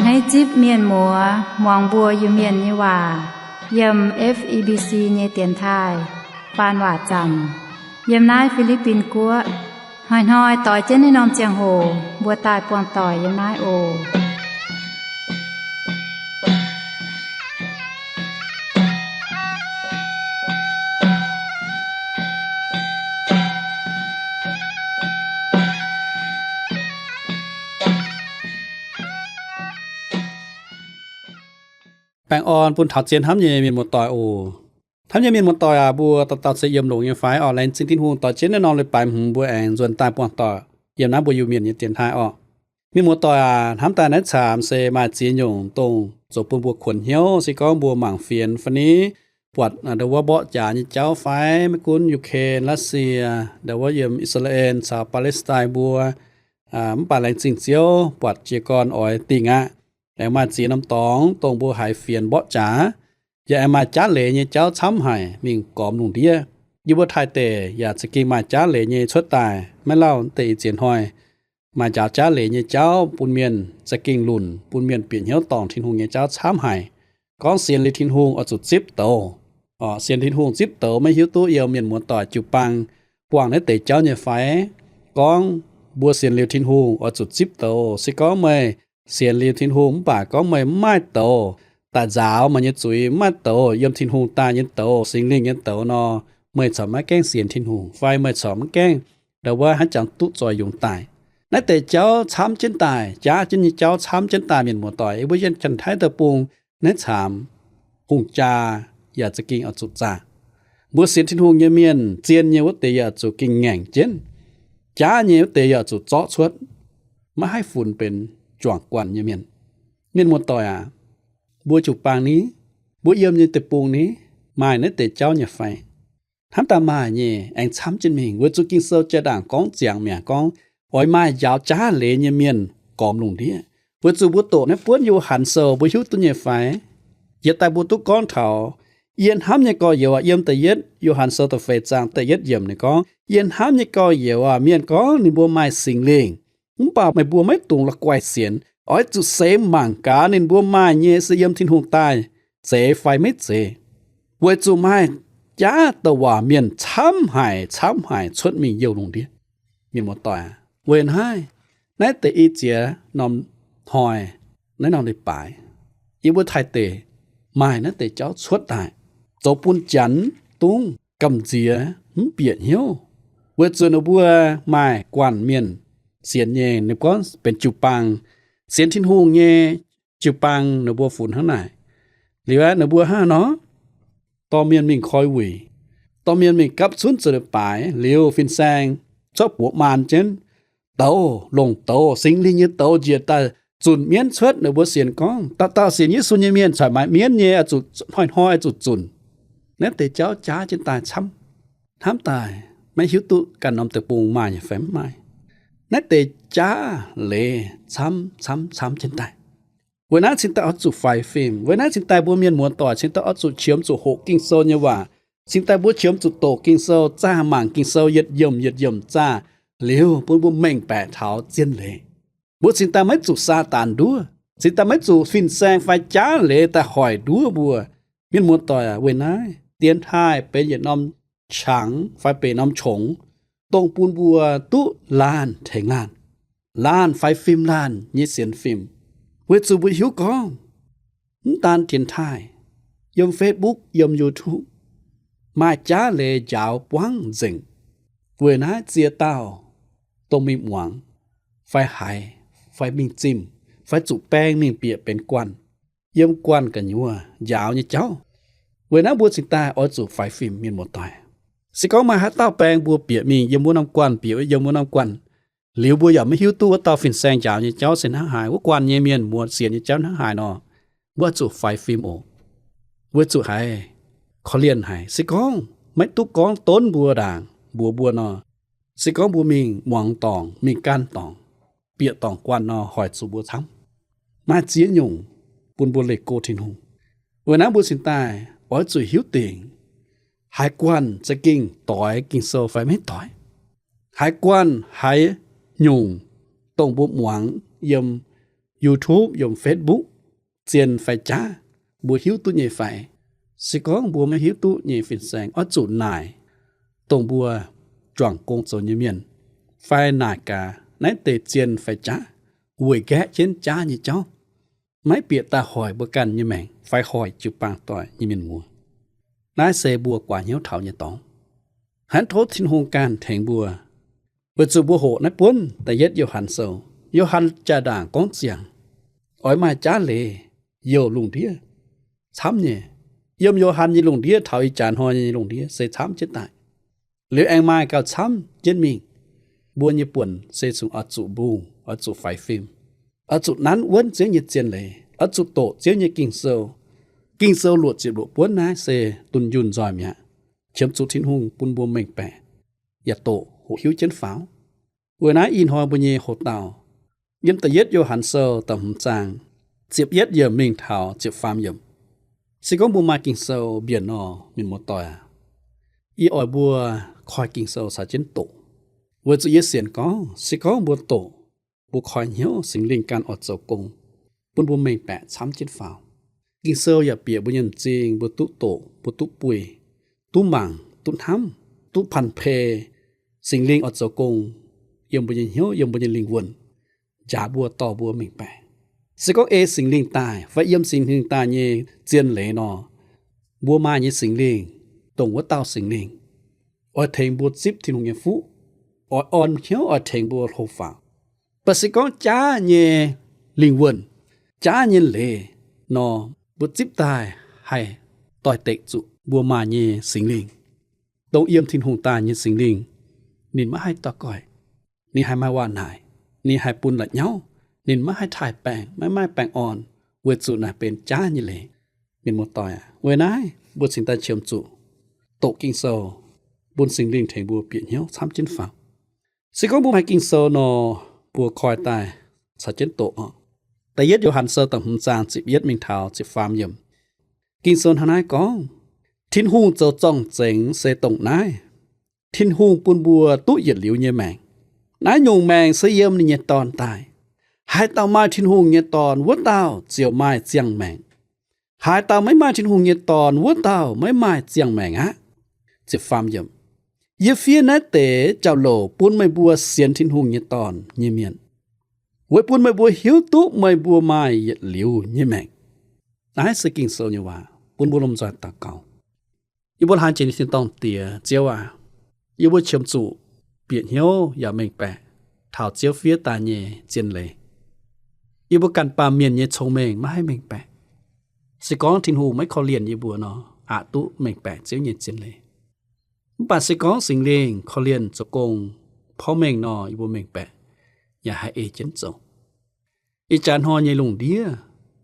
Hneiv zipv mienh muoz muangx mbuo Iu-Mienh nyei waac yiem F E B C nyei dienx taaih faan waac zaamc yiem naaiv Fi^li^bin Guoqv. Hnoi-hnoi doix jienv naaiv norm ziangh hoc mbuo daaih buangh doic yiem naaiv oc. Baengh orn bun taux zien hnamv nyei mienh muoz-doic oc. Hnamv nyei mienh muoz-doic aac, mbuo dauh dauh se yiem longx nyei fai? Orqc, laengz zingh Tin-Hungh doix jienv naaiv norm leiz-baaix hmz mbuo aengx nzuonx daaih buangh doic yiem naaiv mbuo Iu-Mienh nyei dienx taaih orqc. Mienh muoz-doic aac, hnamv daaih naaiv caamx se maaih ziex nyungc dongh zoux bun mbuo kuonx hnyouv. Se gorngv mbuo mangc fienx fai ni buatc ndau wuov mborqv jaax nyei jauv fai, maiv gunv Ukraine, Russia, ndau wuov yiem I^saa^laa^en caux Palestine mbuo, mv baac laengz zingh Ziouv buatc jiez gorn oix dingh aqv. Aengx maaih ziex norm dorngx dongh mbuo haiz fienx mborqv jaax, yaac aengx maaih jaav leiz nyei jauv camv haic mingh gormx lungh ndiev. Yie mbuo taaih deic yaac za'gengh maaih jaav leiz nyei cuotv daaih. Maiv lauh deix ih ziex hnoi maaih njaaux jaav leiz nyei jauv bun mienh za'gengh lunc, bun mienh bieqc hnyouv dorngc Tin-Hungh nyei jauv camv haic. Gorngv sienx liuz Tin-Hungh oix zuqc zipv douz. Orqc, sienx Tin-Hungh zipv douz, maiv hiuv duqv yiem mienh muoz-doic jiu-baang buangh naaiv deix jauv nyei fai? Gorngv mbuo sienx liuz Tin-Hungh oix zuqc zipv douz. Se gorngv meih sienx liuz Tin-Hungh mv baac gorngv meih mv maaih douz daaih nzaaux meih nyei zuiz, mv maaih douz yiem Tin-Hungh daaih nyei douz, Singx Lingh nyei douz nor, meih corc maiv gaengh sienx Tin-Hungh fai meih corc maiv gaengh ndau wuov haaix jangx duqv zoih yungz daaih. Naaiv deix jauv camv jienv daaih, jaav jienv nyei jauv camv jienv daaih mienh muoz-doic, yie mbuo yiem Janx-Taiv deic-bung naaiv caamx hungh jaa yaac za'gengh oix zuqc zaah. Mbuo sienx Tin-Hungh nyei mienh zien nyei wuov deix yaac zuqc gengh ngaengc jienv. Jaav nyei wuov deix yaac zuqc zorqv cuotv. Maiv haih funx benx juangc guanh nyei mienh. Mienh muoz-doic aac, mbuo jiu-baang ni, mbuo yiem nyei deic-bung ni, maaih naaiv deix jauv nyei fai? Hnamv daaih maaih nyei, aengx camv jienv mingh. Weic zuqc Ging-Sou jaa-ndaangc gorngv ziangx mi'aqv, gorngv oix maaih njaaux jaav leiz nyei mienh gormx lungh ndiev. Weic zuqc mbuo doqc naaiv buonv Yo^han Sou mbuo hiuv duqv nyei fai? Jiex daaih mbuo duqv gorngv taux yie hnamv nyei gorx-youz aac, yiem da'yietv Yo^han Sou da'feix zaang da'yietv yiemc ninh gorngv, yie hnamv nyei gorx-youz aac, mienh gorngv ninh mbuo maaih Singx Lingh, mv baac meih mbuo maiv dungx la'guaih sienx. Oix zuqc seix mangc gaax ninh mbuo maaih nyei se yiem Tin-Hungh daaih zeiz fai maiv zeiz. Weic zuqc maaih jaav douc waac mienh camv haic, camv haic cuotv mingh youh lungh ndiev. Mienh muoz-doic aac, weic naaiv, naaiv deix i ziex norm hnoi, naaiv norm leiz-baaix, yie mbuo taaih deic maaih naaiv deix jauv cuotv daaih, zoux bun Janx dungv gamh nziex mv bieqc hnyouv. Weic zuqc ninh mbuo maaih guanh mienh sienx nyei, ninh gorngv benx jiu-baang, sienx Tin-Hungh nyei jiu-baang ninh mbuo funx hnangv naaic. Liuz aeqv, ninh mbuo hnangv nor, dorh mienh mingh koi wuic, dorh mienh mingh gapv cunv zoux leiz-baaix, liuz fin-saeng zorqv buoz maan jienv, douz, longc douz, Singx Lingh nyei douz njiec daaih zunc mienv cuotv. Ninh mbuo sienx gorngv dauh dauh sienx Yesu nyei mienh caux maaih mienv nyei oix zuqc hnoi-hnoi oix zuqc zunc. Naaiv deix jauv jaav jienv daaih camv. Hnamv daaih maiv hiuv duqv ganh norm deic-bung maaih nyei fai mv maaih. Naaiv deix jaav leiz camv camv camv jienv daaih. Weic naaiv cingx daaih oix zuqc faix fim. Weic naaiv cingx daaih mbuo mienh muoz-doic cingx daaih oix zuqc qiemx zuqc hoqc Ging-Sou nyei waac. Cingx daaih mbuo qiemx zuqc doqc Ging-Sou, zaah mangc Ging-Sou yietc yiemc yietc yiemc zaah, liuz bun mbuo mengh baeqc taux zien leiz. Mbuo cingx daaih maiv zuqc Saadaan nduov, cingx daaih maiv zuqc fin-saeng fai jaav leiz daaih hoic nduov mbuo. Mienh muoz-doic aac, weic naaiv dienx taaih benx yietc norm qangx fai benx norm qongx, dongh bun mbuo duqv laanh tengx laanh, laanh faix fim laanh nyei sienx fim. Weic zuqc mbuo hiuv gorngv mv daan dienx taaih, yiem Facebook, yiem YouTube, maaih jaav leiz njaaux buangv nzengc. Weic naaiv ziex dauh dongh mingh muangx, fai haiz, fai mingh zimh, fai zuqc baeng mingh bieqc benx guanh, yiem guanh gu'nyuoz njaaux nyei jauv. Weic naaiv mbuo cingx daaih oix zuqc faix fim, mienh muoz-doic. Se gorngv maaih haaix dauh baeng mbuo bieqc mingh yiem wuov norm guanh, bieqc yiem wuov norm guanh, liuz mbuo yaac maiv hiuv duqv wuov dauh fin-saeng njaaux nyei jauv se hnangv haaix, wuov guanh nyei mienh muoz sienx nyei jauv hnangv haaix nor, mbuo zuqc faix fim oc. Mbuo zuqc haiz korv-lienh haic. Se gorngv maiv duqv gorngv donv mbuo ndaangc mbuox mbuo nor, se gorngv mbuo mingh muangx dorngc, mingh gan dorngc, bieqc dorngc guanh nor, hoic zuqc mbuo camv. Maaih ziex nyungc bun mbuo leih go Tin-Hungh. Weic naaiv mbuo cingx daaih oix zuqc hiuv dingc, haaix guanh za'gengh doix Ging-Sou fai maiv doix, haaix guanh haaix nyungc dongh mbuo muangx yiem YouTube, yiem Facebook, zien fai jaav, mbuo hiuv duqv nyei fai? Se gorngv mbuo maiv hiuv duqv nyei fin-saeng, oix zuqc naaic dongh mbuo juangc gong zoux nyei mienh, fai naaic gaax naaiv deix zien fai jaav, weic nqaeqv jienv jaav nyei jauv, maiv bieqc daaih hoic mbuo ganh nyei maengc fai hoic jiu-baang doic nyei mienh muoz. Naaiv se mbuo guaax hnyouv taux nyei dorngx. Hnangv tov Tin-Hungh ganh tengx mbuo, weic zuqc mbuo hoqc naaiv buonv da'yietv Yo^han Sou. Yo^han jaa-ndaangc gorngv ziangx, oix maaih jaav leiz youh lungh ndiev camv nyei. Yiem Yo^han nyei lungh ndiev taux ih jaax hnoi nyei lungh ndiev se camv jienv daaih. Liuz aengx maaih gauh camv jienv mingh. Mbuo nyei buonc se zungv oix zuqc mbungh, oix zuqc faix fim, oix zuqc nanv wuonv Ziouv nyei zien leiz, oix zuqc doqc Ziouv nyei Ging-Sou. Ging-Sou luoqc ziepc luoqc buonv naaiv se dunh yunh nzoih mi'aqv, qiemx zuqc Tin-Hungh bun mbuo mengh baeqc yaac doqc hoqc hiuv jienv faaux. Weic naaiv ih hnoi mbuo nyei hoc-dauh yiem da'yietv Yo^han Sou da'hmz zaang ziepc yietv yiemc mingh taux ziepc faam yiemc. Se gorngv mbuo maaih Ging-Sou mbienc nor, mienh muoz-doic aac, yie oix mbuo koi Ging-Sou caux jienv doqc. Weic zuqc yie sienx gorngv se gorngv mbuo doqc, mbuo koi hnyouv, Singx Lingh ganh oix zoux gong bun mbuo mengh baeqc camv jienv faaux. Ging-Sou yaac bieqc mbuo nyei m'zing, mbuo duqv doqc, mbuo duqv buih, duqv mangc, duqv hnamv, duqv panh pei Singx Lingh oix zoux gong yiem mbuo nyei hnyouv, yiem mbuo nyei lingh wuonh, njaaux mbuo, dorh mbuo mengh baeqc. Se gorngv ei Singx Lingh daaih fai yiem Singx Lingh daaih nyei zien leiz nor, mbuo maaih nyei Singx Lingh, dongh wuov dauh Singx Lingh, oix tengx mbuo zipv Tin-Hungh nyei fuqv, oix orn hnyouv oix tengx mbuo hlo faaux. Mv baac se gorngv jaav nyei lingh wuonh, jaav nyei leiz nor, mbuo zipv daaih haih doix-dekc zuqc mbuo maaih nyei Singx Lingh. Dongh yiem Tin-Hungh daaih nyei Singx Lingh, ninh maiv haih doix-goiv, ninh haih maaih waac-naaic, ninh haih bun la'nyauv, ninh maiv haih taaih baengc, maiv maaih baengh orn, weic zuqc naaiv benx jaav nyei leiz. Mienh muoz-doic aac, weic naaiv mbuo cingx daaih qiemx zuqc doqc Ging-Sou, bun Singx Lingh tengx mbuo bieqc hnyouv camv jienv faaux. Se gorngv mbuo maaih Ging-Sou nor, mbuo koi daaih caux jienv doqc oc. Da'yietv Yo^han Sou da'hmz zaang ziepc yietv mingh taux ziepc faam yiemc. Ging-Sou hnangv naaiv gorngv, Tin-Hungh zoux zorng-zengx se dongh naaiv, Tin-Hungh bun mbuo duqv yietc liuz nyei maengc. Naaiv nyungc maengc se yiem ninh nyei Dorn daaih. Haaix dauh maaih Tin-Hungh nyei Dorn, wuov dauh ziouc maaih ziangh maengc. Haaix dauh maiv maaih Tin-Hungh nyei Dorn, wuov dauh maiv maaih ziangh maengc aqv. Yie fiev naaiv deix jauv-louc bun meih mbuo sienx Tin-Hungh nyei Dorn nyei mienh, weic bun meih mbuo hiuv duqv meih mbuo maaih yietc liuz nyei maengc. Naaiv se Ging-Sou nyei waac bun mbuo lomh nzoih daux gaux. Yie mbuo hlaax jiex nyei tin-dorngh Diex, Ziouv aac, yie mbuo qiemx zuqc bieqc hnyouv yaac mengh baeqc taux Ziouv fiev daaih nyei zien leiz. Yie mbuo ganh baamh mienh nyei cong-mengh maiv haih mengh baeqc. Se gorngv Tin-Hungh maiv korv-lienh yie mbuo nor, aqc duqv mengh baeqc Ziouv nyei zien leiz. Mv baac se gorngv Singx Lingh korv-lienh zoux gong porv mengh nor, yie mbuo mengh baeqc yaac haih ei jienv zoux. Ih jaax hnoi nyei lungh ndiev,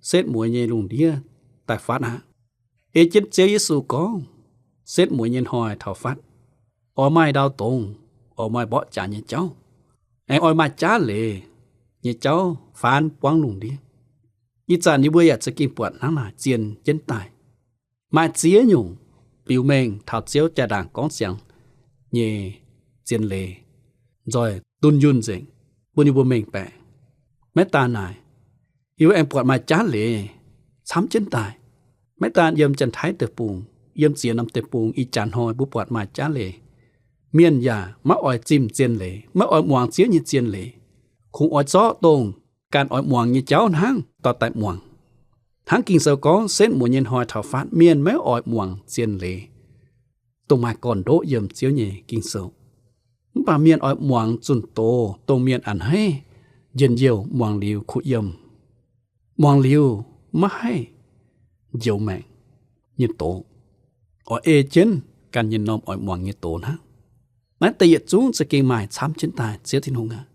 setv mueiz nyei lungh ndiev daaih fatv aqv. Ei jienv Ziouv Yesu gorngv, setv mueiz nyei hnoi taux fatv, oix maaih ndau dongz, oix maaih mborqv jaax nyei jauv, aengx oix maaih jaav leiz nyei jauv faanv buangv lungh ndiev. Ih zanc yie mbuo yaac za'gengh buatc hnangv naaic zien jienv daaih. Maaih ziex nyungc biux mengh taux Ziouv jaa-ndaangc gorngv ziangx nyei zien leiz nzoih dunh yunh nzengc bun yie mbuo mengh baeqc. Maiv daan naaic, yie mbuo aengx buatc maaih jaav leiz camv jienv daaih. Maiv daan yiem Janx-Taiv deic-bung, yiem ziex norm deic-bung ih jaax hnoi mbuo buatc maaih jaav leiz. Mienh yaac maiv oix zimh zien leiz, maiv oix muangx Ziouv nyei zien leiz, kungx oix zorqv dongh ganh oix muangx nyei jauv hnangv dorh daaih muangx. Hnangv Ging-Sou gorngv, setv mueiz nyei hnoi taux fatv, mienh maiv oix muangx zien leiz, dongh maaih gorn-ndoqv yiem Ziouv nyei Ging-Sou. Mv baac mienh oix muangx zunh doz, dongh mienh a'hneiv njien-youh, muangx liuz kuh yiem, muangx liuz maiv haih njoux maengc nyei doz. Oix ei jienv ganh nyei norm oix muangx nyei doz hnangv. Naaiv deix yietc zungv za'gengh maaih camv jienv daaih, Ziouv Tin-Hungh aac.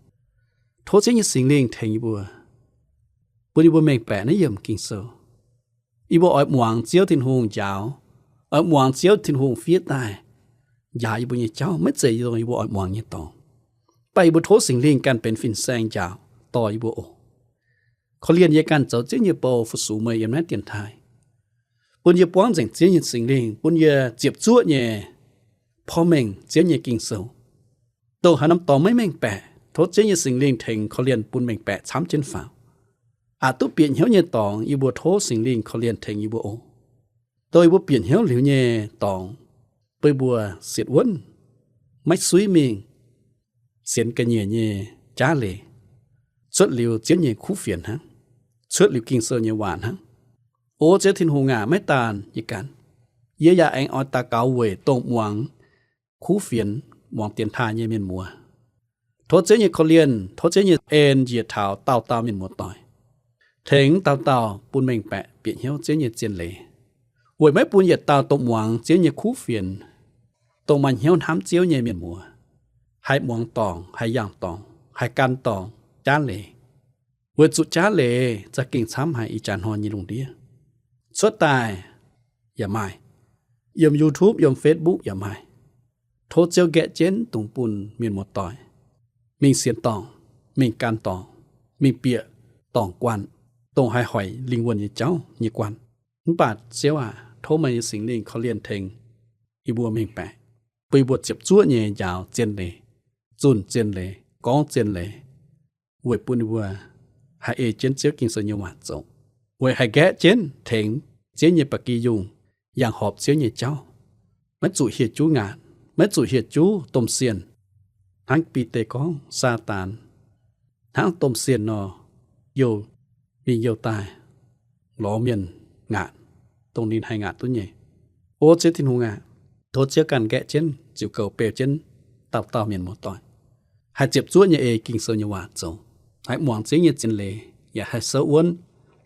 Tov Ziouv nyei Singx Lingh tengx yie mbuo, bun yie mbuo mengh baeqc naaiv yiemc Ging-Sou. Yie mbuo oix muangx Ziouv Tin-Hungh njaaux, oix muangx Ziouv Tin-Hungh fiev daaih njaaux yie mbuo nyei jauv, maiv zeiz dongh yie mbuo oix muangx nyei dorngx. Mv baac yie mbuo tov Singx Lingh ganh benx fin-saeng njaaux dorh yie mbuo oc. Korv-lienh yie ganh zoux Ziouv nyei bou fu-sux meih yiem naaiv dienx taaih, bun yie buangv nzengc Ziouv nyei Singx Lingh, bun yie ziepc zuoqv nyei porv mengh Ziouv nyei Ging-Sou. Dongh haaix norm dorngx maiv mengh baeqc, tov Ziouv nyei Singx Lingh tengx korv-lienh bun mengh baeqc camv jienv faaux. aqc duqv bieqc hnyouv nyei dorngx, yie mbuo tov Singx Lingh korv-lienh tengx yie mbuo oc. Dongh yie mbuo bieqc hnyouv liuz nyei dorngx, bun mbuo sietc wuonv, maiv suiv mingh, sienx ga'nyiec nyei jaav leiz, cuotv liuz Ziouv nyei kuv fienx hnangv, cuotv liuz Ging-Sou nyei waac hnangv. O Ziouv Tin-Hungh aac, maiv daanh yie ganh, yie yaac aengx oix daux gaux weic dongh muangx kuv fienx, muangx dienx taaih nyei mienh muoz. Tov Ziouv nyei korv-lienh, tov Ziouv nyei en njiec taux dauh dauh mienh muoz-doic, tengx dauh dauh bun mengh baeqc bieqc hnyouv Ziouv nyei zien leiz, weic maiv bun yietc dauh dongh muangx Ziouv nyei kuv fienx, dongh maaih hnyouv hnamv Ziouv nyei mienh muoz, haih muangx dorngc, haih yangh dorngc, haih gan dorngc jaav leiz. Weic zuqc jaav leiz za'gengh camv haic ih jaax hnoi nyei lungh ndiev. Cuotv daaih yaac maaih, yiem YouTube, yiem Facebook yaac maaih. Tov Ziouv nqaeqv jienv dungx bun mienh muoz-doic mingh sienx dorngc, mingh gan dorngc, mingh bieqc dorngc guanh, dongh haih hoic lingh wuonh nyei jauv nyei guanh. Mv baac Ziouv aac, tov meih nyei Singx Lingh korv-lienh tengx yie mbuo mengh baeqc, bun yie mbuo ziepc zuoqv nyei njaaux zien leiz, zunh zien leiz, gorngv zien leiz, weic bun yie mbuo haih ei jienv Ziouv Ging-Sou nyei waac zoux, weic haih nqaeqv jienv tengx Ziouv nyei ba'gi yungh, yangh horpc Ziouv nyei jauv, maiv zuqc hieh juv ngaatc, maiv zuqc hieh juv domh sienh. Hnangv Bide gorngv, Saadaan hnangv domh sienh nor, youh mingh youh daaih, lorz mienh ngaatc, dongh ninh haih ngaatc duqv nyei. O Ziouv Tin-Hungh aac, tov Ziouv ganh nqaeqv jienv, ziux goux beu jienv dauh dauh mienh muoz-doic, haih ziepc zuoqv nyei ei Ging-Sou nyei waac zoux, haih muangx Ziouv nyei zien leiz, yaac haih souv wuonv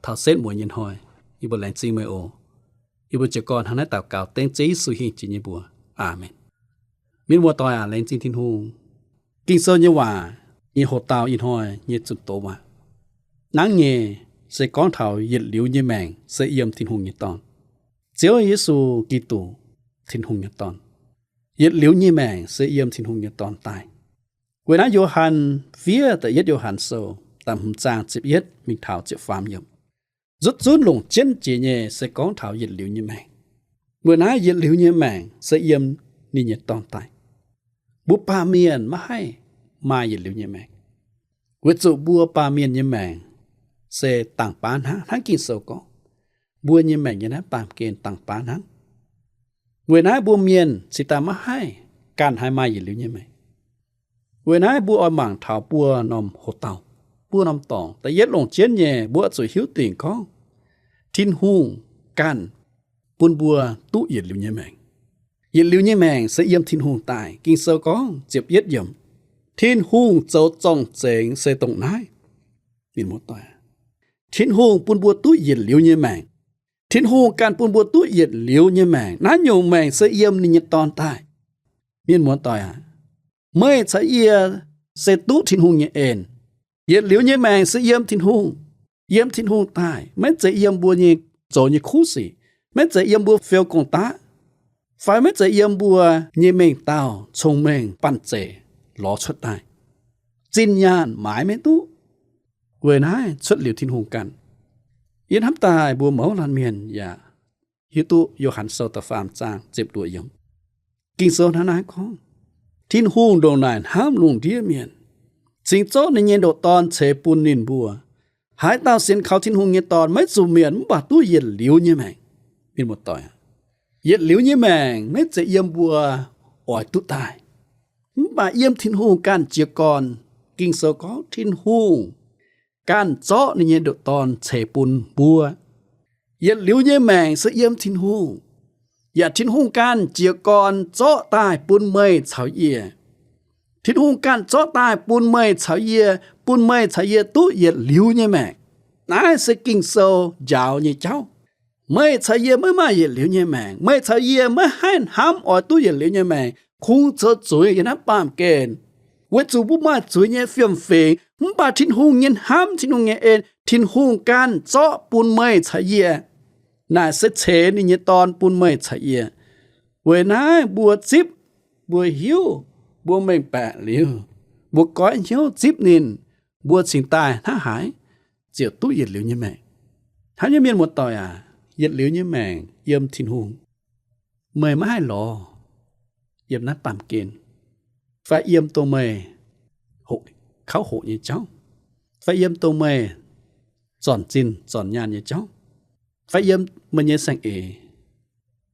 taux setv mueiz nyei hnoi. Yie mbuo laengz zingh meih oc. Yie mbuo jiez gorn hnangv naaiv daux gaux dengv Ziouv Yesu hingh jiex nyei mbuox. Aamen. Mienh muoz-doic aac, laengz zingh Tin-Hungh. Ging-Sou nyei waac nyei hoc-dauh ih hnoi nyei zunh doz waac, hnangv nyei se gorngv taux yietc liuz nyei maengc se yiem Tin-Hungh nyei dorn. Ziouv Yesu Giduc, Tin-Hungh nyei Dorn. Yietc liuz nyei maengc se yiem Tin-Hungh nyei dorn daaih. Weic naaiv Yo^han fiev, da'yietv Yo^han Sou, da'hmz zaang ziepc yietv mingh taux ziepc faam yiemc, nzutv zunv longc jienv jiex nyei se gorngv taux yietc liuz nyei maengc. Weic naaiv yietc liuz nyei maengc se yiem ninh nyei dorn daaih. Mbuo baamh mienh maiv haih maaih yietc liuz nyei maengc, weic zuqc mbuo baamh mienh nyei maengc se dangh baav hnangv, hnangv Ging-Sou gorngv, mbuo nyei maengc nyei naaiv baamh gen dangh baav hnangv. Weic naaiv mbuo mienh cingx daaih maiv haih ganh haih maaih yietc liuz nyei maengc. Weic naaiv mbuo oix mangc taux buo norm hoc-dauh, buo norm dorngx. Da'yietv longc jienv nyei, mbuo oix zuqc hiuv dingc gorngv Tin-Hungh ganh bun mbuo duqv yietc liuz nyei maengc. Yietc liuz nyei maengc se yiem Tin-Hungh daaih. Ging-Sou gorngv, ziepc yietv yiemc, Tin-Hungh zoux zorng-zengx se dongh naaiv. Mienh muoz-doic, Tin-Hungh bun mbuo duqv yietc liuz nyei maengc. Tin-Hungh ganh bun mbuo duqv yietc liuz nyei maengc. Naaiv nyungc maengc se yiem ninh nyei Dorn daaih. Mienh muoz-doic aac, meih caux yie se duqv Tin-Hungh nyei en. Yietc liuz nyei maengc se yiem Tin-Hungh, yiem Tin-Hungh daaih, maiv zeiz yiem mbuo nyei zoux nyei kuv sic, maiv zeiz yiem mbuo fiou gong-daqv, fai maiv zeiz yiem mbuo nyei mengh dauh cong-mengh banh zeic lorz cuotv daaih. Zinh nyaanh maaiz maiv duqv. Weic naaiv cuotv liuz Tin-Hungh ganh. Yie hnamv daaih mbuo mouz laanh mienh yaac hiuv duqv Yo^han Sou da'faam zaang ziepc luoqc yiemc. Ging-Sou hnangv naaiv gorngv, Tin-Hungh ndongc naaic hnamv lungh ndiev mienh, cingx zorqv ninh nyei ndoqc Dorn ceix bun ninh mbuo. Haaix dauh sienx kaux Tin-Hungh nyei Dorn maiv zuqc mietc mv baac duqv yietc liuz nyei maengc. Mienh muoz-doic, yietc liuz nyei maengc maiv zeiz yiem mbuo oix duqv daaih, mv baac yiem Tin-Hungh ganh jiez gorn. Ging-Sou gorngv Tin-Hungh ganh zorqv ninh nyei ndoqc Dorn ceix bun mbuo. Yietc liuz nyei maengc se yiem Tin-Hungh, yaac Tin-Hungh ganh jiez gorn zorqv daaih bun meih caux yie. Tin-Hungh ganh zorqv daaih bun meih caux yie, bun meih caux yie duqv yietc liuz nyei maengc. Naaiv se Ging-Sou njaaux nyei jauv. Meih caux yie maiv maaih yietc liuz nyei maengc. Meih caux yie maiv haih hnamv oix duqv yietc liuz nyei maengc, kungx zoux zuiz yiem naaiv baamh gen, weic zuqc mbuo maaih zuiz nyei fiem-fingx. Mv baac Tin-Hungh nyei hnamv, Tin-Hungh nyei en, Tin-Hungh ganh zorqv bun meih caux yie. Naaic se ceix ninh nyei Dorn bun meih caux yie. Weic naaiv mbuo zipv, mbuo hiuv, mbuo mengh baeqc liuz, mbuo goiv hnyouv zipv ninh, mbuo cingx daaih hnangv haaix ziouc duqv yietc liuz nyei maengc. Hnamv nyei mienh muoz-doic aac, yietc liuz nyei maengc yiem Tin-Hungh. Meih maiv haih lorz yiem naaiv baamh gen, fai yiem dongh meih hoqc, kauv hoqc nyei jauv, fai yiem dongh meih zornc zinh zornc nyaanh nyei jauv, fai yiem meih nyei saeng-eix,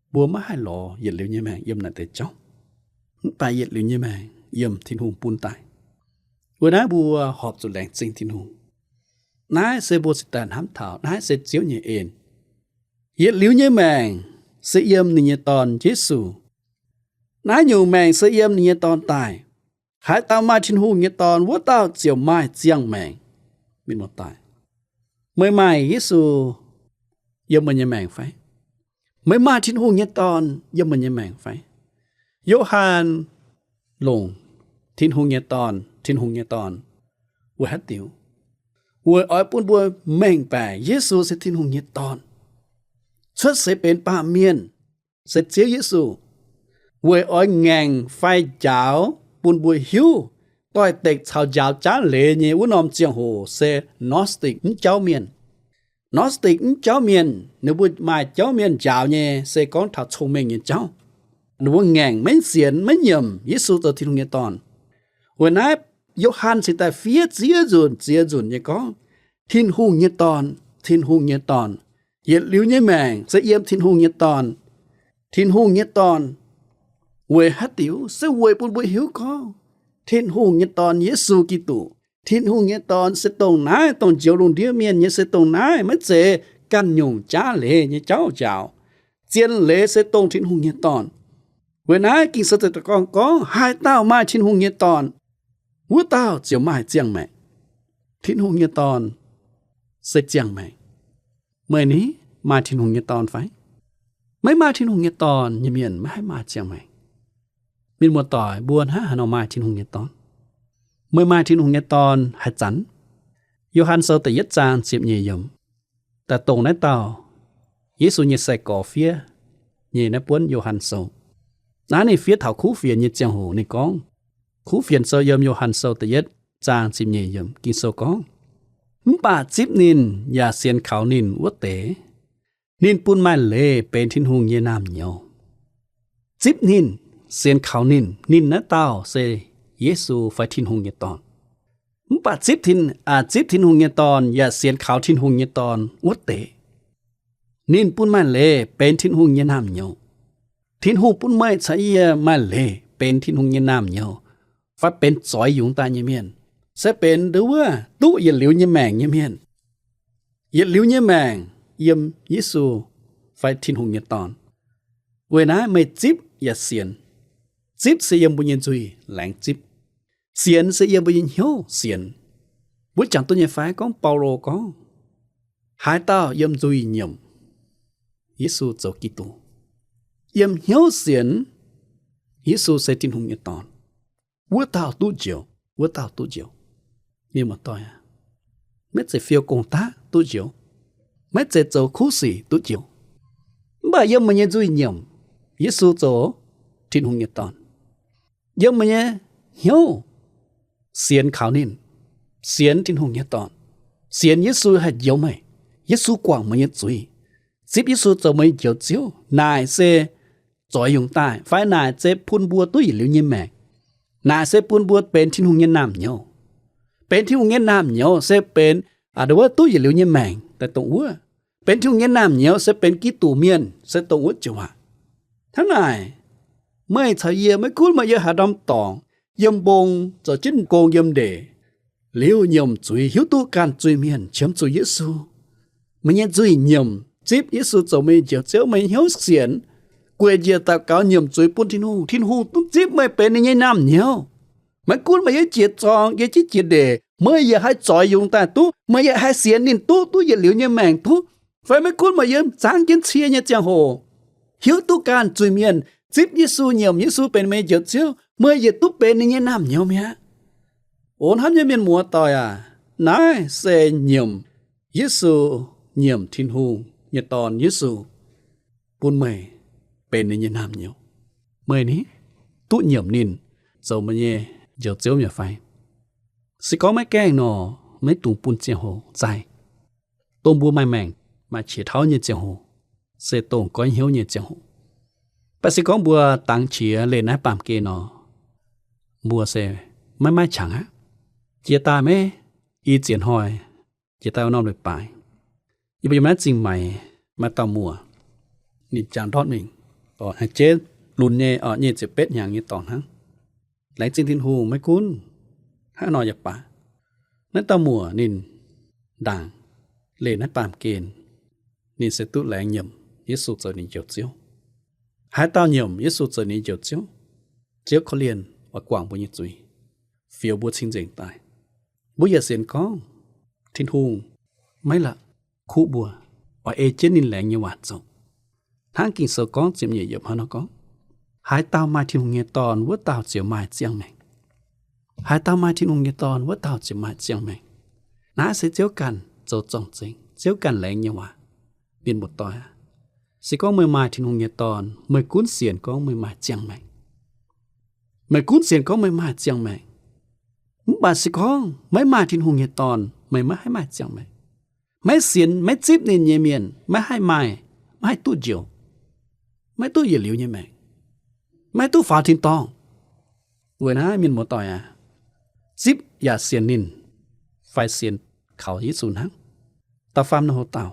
mbuo maiv haih lorz yietc liuz nyei maengc yiem naaic deix jauv, mv baac yietc liuz nyei maengc yiem Tin-Hungh bun daaih. Weic naaiv mbuo horpc zuqc laengz zingh Tin-Hungh. Naaiv se mbuo cingx daaih hnamv taux, naaiv se Ziouv nyei en. Yietc liuz nyei maengc se yiem ninh nyei Dorn, Yesu. Naaiv nyungc maengc se yiem ninh nyei Dorn daaih. Haaix dauh maaih Tin-Hungh nyei Dorn, wuov dauh ziouc maaih ziangh maengc. Mienh muoz-doic, meih maaih Yesu yiem meih nyei maengc fai? Meih maaih Tin-Hungh nyei Dorn yiem meih nyei maengc fai? Yo^han longc Tin-Hungh nyei Dorn, Tin-Hungh nyei Dorn weic haaix diuc? Weic oix bun mbuo mengh baeqc Yesu se Tin-Hungh nyei Dorn, cuotv seix benx baamh mienh, se Ziouv Yesu, weic oix ngaengc fai njaaux bun mbuo hiuv doix-dekc caux njaaux jaav leiz nyei wuov norm ziangh hoc se Gnostic mv jauv mienh. Gnostic mv jauv mienh, ninh mbuo maaih jauv mienh njaaux nyei se gorngv taux cong-mengh nyei jauv. Ninh mbuo ngaengc maiv sienx maiv nyiemc Yesu zoux Tin-Hungh nyei Dorn. Weic naaiv Yo^han cingx daaih fiev ziex nzunc ziex nzunc nyei gorngv, Tin-Hungh nyei Dorn, Tin-Hungh nyei Dorn, yietc liuz nyei maengc se yiem Tin-Hungh nyei Dorn. Tin-Hungh nyei Dorn weic haaix diuc? Se weic bun mbuo hiuv gorngv Tin-Hungh nyei Dorn, Yesu Giduc, Tin-Hungh nyei Dorn se dongh naaiv dongh njoux lungh ndiev mienh nyei, se dongh naaiv, maiv zeiz ganh nyungc jaav leiz nyei jauv njaaux. Zien leiz se dongh Tin-Hungh nyei Dorn. Weic naaiv Ging-Sou daaih gorngv, gorngv, Haaix dauh maaih Tin-Hungh nyei Dorn, wuov dauh ziouc maaih ziangh maengc. Tin-Hungh nyei Dorn se ziangh maengc. Meih ni maaih Tin-Hungh nyei Dorn fai? Maiv maaih Tin-Hungh nyei Dorn nyei mienh maiv haih maaih ziangh maengc. Mienh muoz-doic, mbuo hnangv haaix nor maaih Tin-Hungh nyei Dorn? Meih maaih Tin-Hungh nyei Dorn haaix zanc? Yo^han Sou da'yietv zaang ziepc nyeic yiemc, daaih dongh naaiv dauh Yesu nyei sai-gorx fiev nyei naaiv buonv Yo^han Sou. Naaiv ninh fiev taux kuv fienx nyei ziangh hoc ninh gorngv, kuv fienx sou yiem Yo^han Sou da'yietv zaang ziepc nyeic yiemc, Ging-Sou gorngv, Mv baac zipv ninh yaac sienx kaux ninh wuov deix, ninh bun maaih leiz benx Tin-Hungh nyei naamh nyouz. Zipv ninh, sienx kaux ninh, ninh naaiv dauh se Yesu fai Tin-Hungh nyei Dorn. Mv baac zipv Tin, aa, zipv Tin-Hungh nyei Dorn yaac sienx kaux Tin-Hungh nyei Dorn wuov deix, ninh bun maaih leiz benx Tin-Hungh nyei naamh nyouz. Tin-Hungh bun meih caux yie maaih leiz benx Tin-Hungh nyei naamh nyouz, fai benx zoix yungz daaih nyei mienh, se benx nduov wuov duqv yietc liuz nyei maengc nyei mienh. Yietc liuz nyei maengc yiem Yesu fai Tin-Hungh nyei Dorn. Weic naaiv meih zipv yaac sienx. Zipv se yiem mbuo nyei nzuih laengz zipv. Sienx se yiem mbuo nyei hnyouv sienx. Mbuo jangx duqv nyei fai? Gorngv Baulo gorngv, haaix dauh yiem nzuih nyiemc Yesu zoux Giduc, yiem hnyouv sienx Yesu se Tin-Hungh nyei Dorn, wuov dauh duqv njoux, wuov dauh duqv njoux. Mienh muoz-doic aac, maiv zeiz fiou gong-daqv duqv njoux, maiv zeiz zoux kuv sic duqv njoux. Mv baac yiem meih nyei nzuih nyiemc Yesu zoux Tin-Hungh nyei Dorn, yiem meih nyei hnyouv sienx kaux ninh, sienx Tin-Hungh nyei Dorn, sienx Yesu haih njoux meih, Yesu guangc meih nyei zuiz, zipv Yesu zoux meih nyei Njoux Ziouv, naaic se zoix yungz daaih, fai naaic se bun mbuo duqv yietc liuz nyei maengc. Naaic se bun mbuo benx Tin-Hungh nyei naamh nyouz. Benx Tin-Hungh nyei naamh nyouz se benx, aa, nduov wuov duqv yietc liuz nyei maengc daaih dongh wuov. Benx Tin-Hungh nyei naamh nyouz se benx Giduc mienh se dongh wuov joux aac. Hnangv naaic, meih caux yie, maiv gunv meih yiem haaix norm dorngx, yiem mbong, zoux jienv gong yiem ndeic, liuz nyiemc zuiz, hiuv duqv ganh zuiz-mienh, qiemx zuqc Yesu, meih nyei nzuih nyiemc, zipv Yesu zoux meih nyei Njoux Ziouv, meih nyei hnyouv sienx, gueic njiec daux gaux nyiemc zuiz bun Tin-Hungh, Tin-Hungh duqv zipv meih benx ninh nyei naamh nyouz. Maiv gunv meih yiem jiex zorng, yiem jiex ndeic, meih yaac haih zoix yungz daaih duqv, meih yaac haih sienx ninh duqv, duqv yietc liuz nyei maengc duqv. Fai maiv gunv meih yiem zaangv jienv cie nyei ziangh hoc, hiuv duqv ganh zuiz-mienh, zipv Yesu, nyiemc Yesu benx meih nyei Njoux Ziouv, meih yaac duqv benx ninh nyei naamh nyouz mi'aqv. O hnamv nyei mienh muoz-doic aac, naaiv se nyiemc Yesu, nyiemc Tin-Hungh nyei Dorn Yesu, bun meih benx ninh nyei naamh nyouz. Meih ni duqv nyiemc ninh zoux meih nyei Njoux Ziouv mi'aqv fai? Se gorngv maiv gaengh nor, maiv dungx bun ziangh hoc zaih. Dongh mbuo maaih maengc, maaih qiex tauv nyei ziangh hoc, se dongh goiv hnyouv nyei ziangh hoc. Mv baac se gorngv mbuo dangx qiex leih naaiv baamh gen nor, mbuo se maiv maaih qangx aqv. Jiex daaih maiv i ziex hnoi, jiex daaih wuov norm leiz-baaix, Yie mbuo yiem naaiv zingh maix maaih dauh muoc, ninh jangx ndortv mingh, o, haaix jeiv lunx nyei, o, nyic ziepc betv hnyangx nyei dorngx hnangv. Laengz zingh Tin-Hungh, maiv gunv hnangv nor yaac baac, naaiv dauh muoc ninh ndaangc leih naaiv baamh gen, ninh se duqv laengz nyiemc Yesu zoux ninh njoux Ziouv. Haaix dauh nyiemc Yesu zoux ninh njoux Ziouv, Ziouv korv-lienh oix guangc mbuo nyei zuiz, fioux mbuo cing-nzengc daaih. Mbuo yaac sienx gorngv Tin-Hungh maiv la'kuqv mbuo, oix ei jienv ninh laengz nyei waac zoux. Hnangv Ging-Sou gorngv ziepc nyeic yiemc hnangv nor gorngv, haaix dauh maaih Tin-Hungh nyei Dorn, wuov dauh ziouc maaih ziangh maengc. Haaix dauh maaih Tin-Hungh nyei Dorn, wuov dauh ziouc maaih ziangh maengc. Naaiv se Ziouv ganh zoux zorng-zengx, Ziouv ganh laengz nyei waac. Mienh muoz-doic aac, se gorngv meih maaih Tin-Hungh nyei Dorn, meih gunv sienx gorngv meih maaih ziangh maengc. Meih gunv sienx gorngv meih maaih ziangh maengc. Mv baac se gorngv maiv maaih Tin-Hungh nyei Dorn, meih maiv haih maaih ziangh maengc. Maiv sienx, maiv zipv ninh nyei mienh maiv haih maaih, maiv haih duqv njoux, maiv duqv yietc liuz nyei maengc, maiv duqv faaux tin-dorngh. Weic naaiv mienh muoz-doic aac, zipv yaac sienx ninh fai sienx kaux Yesu hnangv. Da'faam norm hoc-dauh,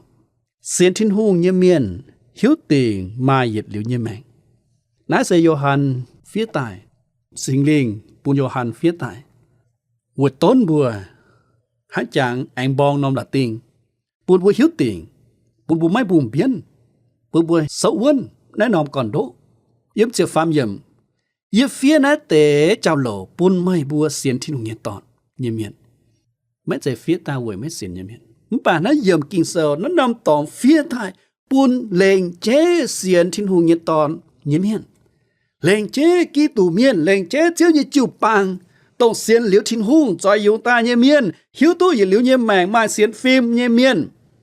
sienx Tin-Hungh nyei mienh hiuv dingc maaih yietc liuz nyei maengc. Naaiv se Yo^han fiev daaih, Singx Lingh bun Yo^han fiev daaih, weic donv mbuo hnangv jangx aengx mborng norm la'dingh, bun mbuo hiuv dingc, bun mbuo maiv mbungh mbienv, bun mbuo souv wuonv naaiv norm gorn-ndoqv. Yiem ziepc faam yiemc, yie fiev naaiv deix jauv-louc bun meih mbuo sienx Tin-Hungh nyei Dorn nyei mienh. Maiv zeiz fiev daaih weic maiv sienx nyei mienh. Mv baac naaiv yiemc Ging-Sou naaiv norm dorngx fiev daaih bun lengc jeiv sienx Tin-Hungh nyei Dorn nyei mienh. Lengc jeiv Giduc mienh, lengc jeiv Ziouv nyei jiu-baang, dongh sienx liuz Tin-Hungh zoix yungz daaih nyei mienh, hiuv duqv yietc liuz nyei maengc maaih sienx fim nyei mienh.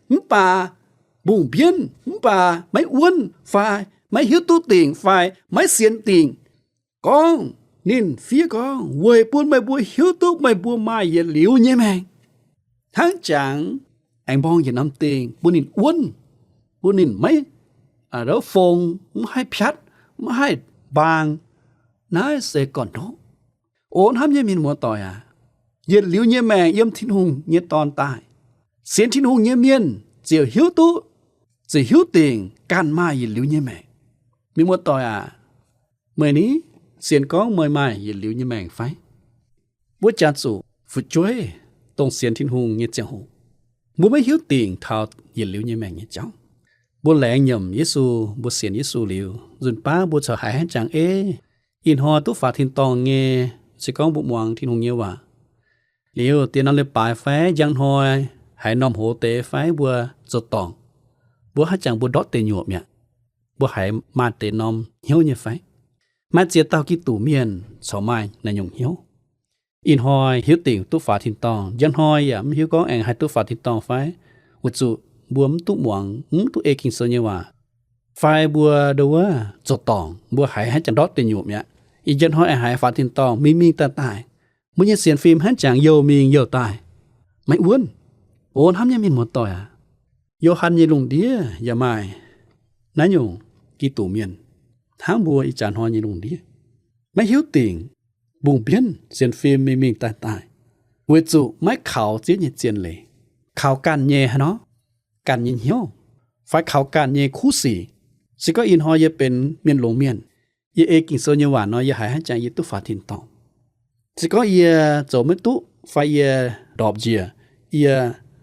Mv baac mbungh mbienv, mv baac maiv wuonv fai maiv hiuv duqv dingc fai maiv sienx dingc. Gorngv, ninh fiev gorngv, weic bun meih mbuo hiuv duqv meih mbuo maaih yietc liuz nyei maengc. Hnangv jangx aengx mborng yietc norm dingh bun ninh wuonv, bun ninh maiv, aa, fong, maiv haih piatv, maiv haih mbaang. Naaiv se gorn-ndoqv. O hnamv nyei mienh muoz-doic aac, yietc liuz nyei maengc yiem Tin-Hungh nyei Dorn daaih. Sienx Tin-Hungh nyei mienh ziouc hiuv duqv, ziouc hiuv dingc ganh maaih yietc liuz nyei maengc. Mienh muoz-doic aac, meih ni sienx gorngv meih maaih yietc liuz nyei maengc fai? Mbuo jaax zuqc fu'jueiv dongh sienx Tin-Hungh nyei ziangh hoc, mbuo maiv hiuv dingc taux yietc liuz nyei maengc nyei jauv. Mbuo laengz nyiemc Yesu, mbuo sienx Yesu liuz, nzunc baav mbuo corc haiz hnangv jangx ei, ih hnoi duqv faaux tin-dorngh nyei, se gorngv mbuo muangx Tin-Hungh nyei waac liuz, diex norm leiz-baaix fai njang hnoi haiz norm hoz deix fai mbuo zoux dorngc, mbuo hnangv jangx mbuo ndortv deic nyuoqc mi'aqv. Mbuo haiz maaih deix norm hnyouv nyei fai? Maaih ziex dauh Giduc mienh corc maaih naaiv nyungc hnyouv. Ih hnoi hiuv dingc duqv faaux tin-dorngh, njang hnoi yaac mv hiuv gorngv aengx haih duqv faaux tin-dorngh fai, weic zuqc mbuo mv duqv muangx, mv duqv ei Ging-Sou nyei waac, fai mbuo ndo wuov zoux dorngc, mbuo haiz hnangv jangx ndortv deic nyuoqc mi'aqv. Ih njang hnoi aengx haiz faaux tin-dorngh mingh mingh daaih daaih, mbuo nyei sienx fim hnangv jangx youh mingh youh daaih, maiv wuonv. O hnamv nyei mienh muoz-doic aac, Yo^han nyei lungh ndiev yaac maaih naaiv nyungc Giduc mienh hnangv mbuo ih jaax hnoi nyei lungh ndiev, maiv hiuv dingc, mbungh mbienv, sienx fim mingh mingh daaih daaih, weic zuqc maiv kaux Ziouv nyei zien leiz, kaux ganh nyei haaix nor, ganh nyei hnyouv, fai kaux ganh nyei kuv sic. Se gorngv ih hnoi yie benx mienh longx mienh, yie ei Ging-Sou nyei waac nor, yie haiz hnangv jangx yie duqv faaux tin-dorngh. Se gorngv yie zoux maiv duqv fai yie ndorpc njiec, yie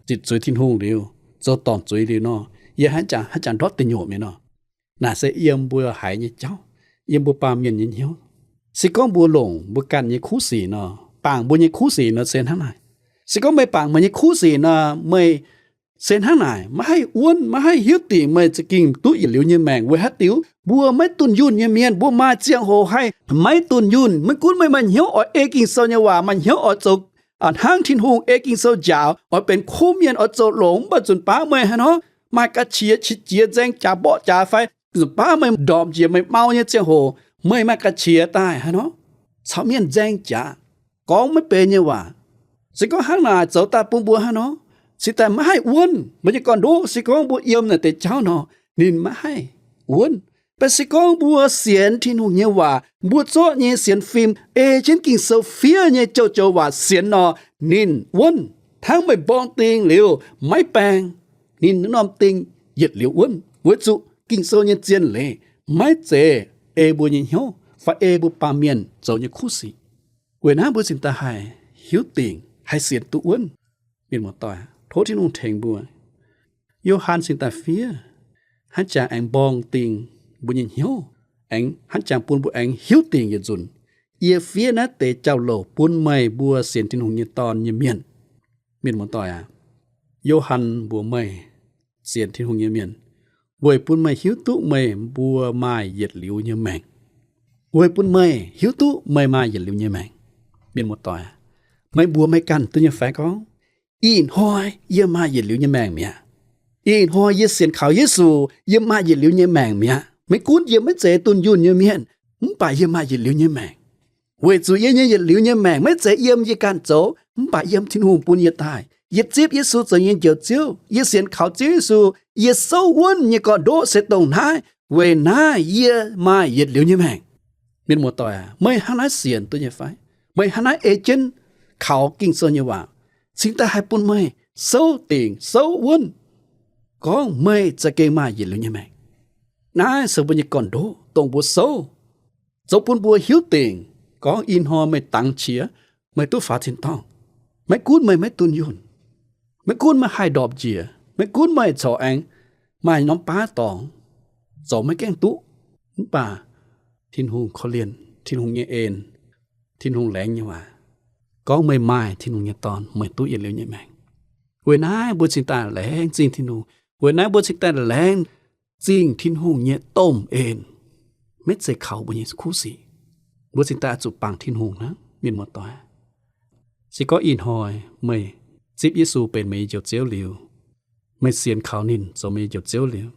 zitc zuiz Tin-Hungh liuz, zoux dorngc zuiz liuz nor, yie hnangv jangx, hnangv jangx ndortv deic nyuoqc mi'aqv nor. Naaic se yiem mbuo haiz nyei jauv, yiem mbuo baamh mienh nyei hnyouv. Se gorngv mbuo longc mbuo ganh nyei kuv sic nor, bangc mbuo nyei kuv sic nor se hnangv naaic. Se gorngv meih bangc meih nyei kuv sic nor, meih se hnangv naaic, maiv haih wuonv, maiv haih hiuv dingc meih za'gengh duqv yietc liuz nyei maengc. Weic haaix diuc? Mbuo maiv dunh yunh nyei mienh, mbuo maaih ziangh hoc haih maiv dunh yunh. Maiv gunv meih maaih hnyouv oix ei Ging-Sou nyei waac, maaih hnyouv oix zoux, aa, hnangv Tin-Hungh, ei Ging-Sou njaaux, oix benx kuv mienh, oix zoux longx, mv baac nzunc baav meih haaix nor, maaih ga'qiex qiex jiez, nzaeng jaax mborqv jaax fai, nzunc baav meih ndorpc njiec meih mau nyei ziangh hoc, meih maaih ga'qiex daaih haaix nor, caux mienh nzaeng jaax, gorngv maiv benx nyei waac. Se gorngv hnangv naaic zoux daaih bun mbuo haaix nor, cingx daaih maiv haih wuonv. Mbuo nyei gorn-ndoqv se gorngv mbuo yiem naaic deix jauv nor, ninh maiv haih wuonv. Mv baac se gorngv mbuo sienx Tin-Hungh nyei waac, mbuo zorqv nyei sienx fim ei jienv Ging-Sou fiev nyei joux-joux waac sienx nor, ninh wuonv. Hnangv meih mborng ding liuz maiv baeng, ninh wuov norm ding yietc liuz wuonv, weic zuqc Ging-Sou nyei zien leiz maiv zeiz ei mbuo nyei hnyouv fai ei mbuo baamh mienh zoux nyei kuv sic. Weic naaiv mbuo cingx daaih haih hiuv dingc, haih sienx duqv wuonv. Mienh muoz-doic, tov Tin-Hungh tengx mbuo. Yo^han cingx daaih fiev, hnangv jangx aengx mborng dingc mbuo nyei hnyouv, aengx hnangv jangx bun mbuo aengx hiuv dingc yietc nzunc. Yie fiev naaiv deix jauv-louc bun meih mbuo sienx Tin-Hungh nyei Dorn nyei mienh. Mienh muoz-doic aac, Yo^han mbuox meih, sienx Tin-Hungh nyei mienh, weic bun meih hiuv duqv meih mbuo maaih yietc liuz nyei maengc. Weic bun meih hiuv duqv meih maaih yietc liuz nyei maengc. Mienh muoz-doic aac, meih mbuox meih ganh duqv nyei fai gorngv, ih hnoi yie maaih yietc liuz nyei maengc mi'aqv. Ih hnoi yie sienx kaux Yesu, yie maaih yietc liuz nyei maengc mi'aqv. Maiv gunv yie maiv zeiz dunh yunh nyei mienh, mv baac yie maaih yietc liuz nyei maengc. Weic zuqc yie nyei yietc liuz nyei maengc maiv zeiz yiem yie ganh zoux, mv baac yiem Tin-Hungh bun yie daaih. Yie zipv Yesu zoux yie nyei Njoux Ziouv, yie sienx kaux Ziouv Yesu, yie souv wuonv nyei gorn-ndoqv se dongh naaiv. Weic naaiv yie maaih yietc liuz nyei maengc. Mienh muoz-doic aac, meih hnangv naaiv sienx duqv nyei fai? Meih hnangv naaiv ei jienv kaux Ging-Sou nyei waac, cingx daaih haih bun meih souv dingc souv wuonv, gorngv meih za'gengh maaih yietc liuz nyei maengc. Naaiv se mbuo nyei gorn-ndoqv dongh mbuo souv, zoux bun mbuo hiuv dingc gorngv ih hnoi meih dangx qiex, meih duqv faaux tin-dorngh. Maiv gunv meih maiv dunh yunh, maiv gunv meih haih ndorpc njiec, maiv gunv meih corc aengx maaih norm baav dorngx, zoux maiv gaengh duqv, mv baac Tin-Hungh korv-lienh, Tin-Hungh nyei en, Tin-Hungh laengz nyei waac, gorngv meih maaih Tin-Hungh nyei Dorn, meih duqv yietc liuz nyei maengc. Weic naaiv mbuo cingx daaih laengz zingh Tin-Hungh. Weic naaiv mbuo cingx daaih laengz zingh Tin-Hungh nyei domh en. Maiv zeiz kaux mbuo nyei kuv sic. Mbuo cingx daaih zuqc bangc Tin-Hungh hnangv, mienh muoz-doic. Se gorngv ih hnoi meih zipv Yesu benx meih nyei Njoux Ziouv liuz, meih sienx kaux ninh zoux meih nyei Njoux Ziouv liuz,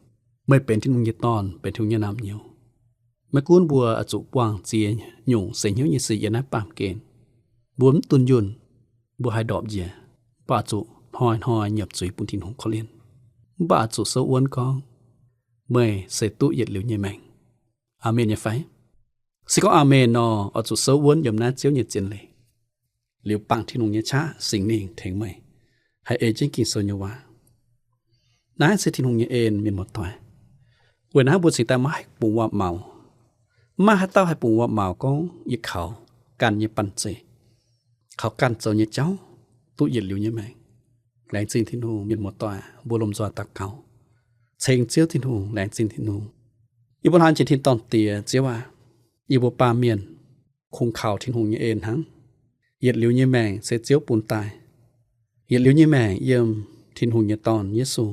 meih benx Tin-Hungh nyei dorn, benx Tin-Hungh nyei naamh nyouz. Maiv gunv mbuo oix zuqc buangh ziex nyungc seix hnyouv nyei sic yiem naaiv baamh gen, mbuo mv dunh yunh, mbuo haih ndorpc njiec, mv baac zuqc hnoi-hnoi nyiemc zuiz bun Tin-Hungh korv-lienh. Mv baac zuqc souv wuonv gorngv meih se duqv yietc liuz nyei maengc. Aamen nyei fai? Se gorngv aamen nor, oix zuqc souv wuonv yiem naaiv Ziouv nyei zien leiz, liuz bangc Tin-Hungh nyei qaqv, Singx Lingh tengx meih haih ei jienv Ging-Sou nyei waac. Naaiv se Tin-Hungh nyei en, mienh muoz-doic. Weic naaiv mbuo cingx daaih maiv haih bungx waac-maux. Maiv maaih haaix dauh haih bungx waac-maux gorngv yie kaux ganh nyei banh zeic, kaux ganh zoux nyei jauv, duqv yietc liuz nyei maengc. Laengz zingh Tin-Hungh, mienh muoz-doic, mbuo lomh nzoih daux gaux, ceng Ziouv Tin-Hungh, laengz zingh Tin-Hungh. Yie mbuo hnamv jiex tin-dorngh Diex, Ziouv aac, yie mbuo baamh mienh kungx kaux Tin-Hungh nyei en hnangv. Yietc liuz nyei maengc se Ziouv bun daaih. Yietc liuz nyei maengc yiem Tin-Hungh nyei Dorn, Yesu.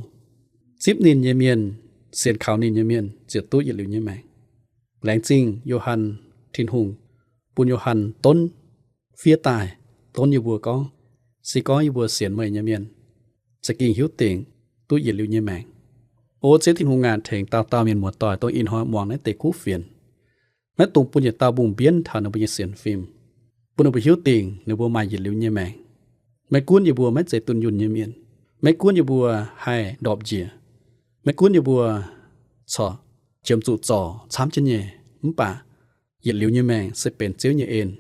Zipv ninh nyei mienh, sienx kaux ninh nyei mienh ziouc duqv yietc liuz nyei maengc. Laengz zingh Yo^han, Tin-Hungh bun Yo^han donv fiev daaih, donv yie mbuo gorngv, se gorngv yie mbuo sienx meih nyei mienh, za'gengh hiuv dingc duqv yietc liuz nyei maengc. O Ziouv Tin-Hungh aac, tengx dauh dauh mienh muoz-doic dongh ih hnoi muangx naaiv deix kuv fienx. Maiv dungx bun yietc dauh mbungh mbienv taux ninh mbuo nyei sienx fim, bun ninh mbuo hiuv dingc ninh mbuo maaih yietc liuz nyei maengc. Maiv gunv yie mbuo maiv zeiz dunh yunh nyei mienh, maiv gunv yie mbuo haih ndorpc njiec, maiv gunv yie mbuo corc qiemx zuqc zorc camv jienv nyei, mv baac yietc liuz nyei maengc se benx Ziouv nyei en.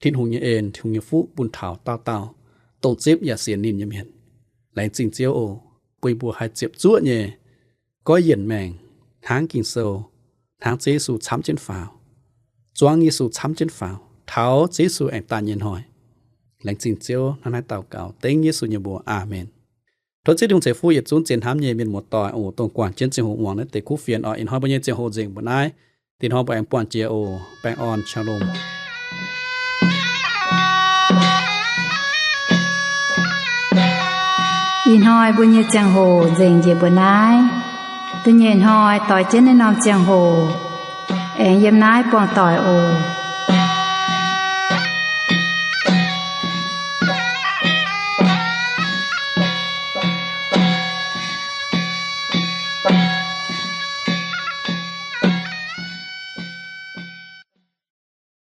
Tin-Hungh nyei en, Tin-Hungh nyei fuqv bun taux dauh dauh dongh zipv yaac sienx ninh nyei mienh. Laengz zingh Ziouv oc, bun yie mbuo haih ziepc zuoqv nyei goiv yienc maengc, hnangv Ging-Sou, hnangv Ziouv Yesu camv jienv faaux, zuangv Yesu camv jienv faaux taux Ziouv Yesu aengx daaih nyei hnoi. Laengz zingh Ziouv. Hnangv naaiv daux gaux dengv Yesu nyei mbuox, aamen. Tov Ziouv Tin-Hungh ceix fuqv yietc zungv zien hnamv nyei mienh muoz-doic oc, dongh guangc jienv ziangh hoc muangx naaiv deix kuv fienx oc. Ih hnoi mbuo nyei ziangh hoc nzengc mbuo naaiv. Dinh hnoi mbuo aengx buangh jiex oc. Baengh orn, shalom. Ih hnoi mbuo nyei ziangh hoc nzengc njiec mbuo naaiv. Da'nyeic hnoi doix jienv naaiv norm ziangh hoc aengx yiem naaiv buangh doic oc.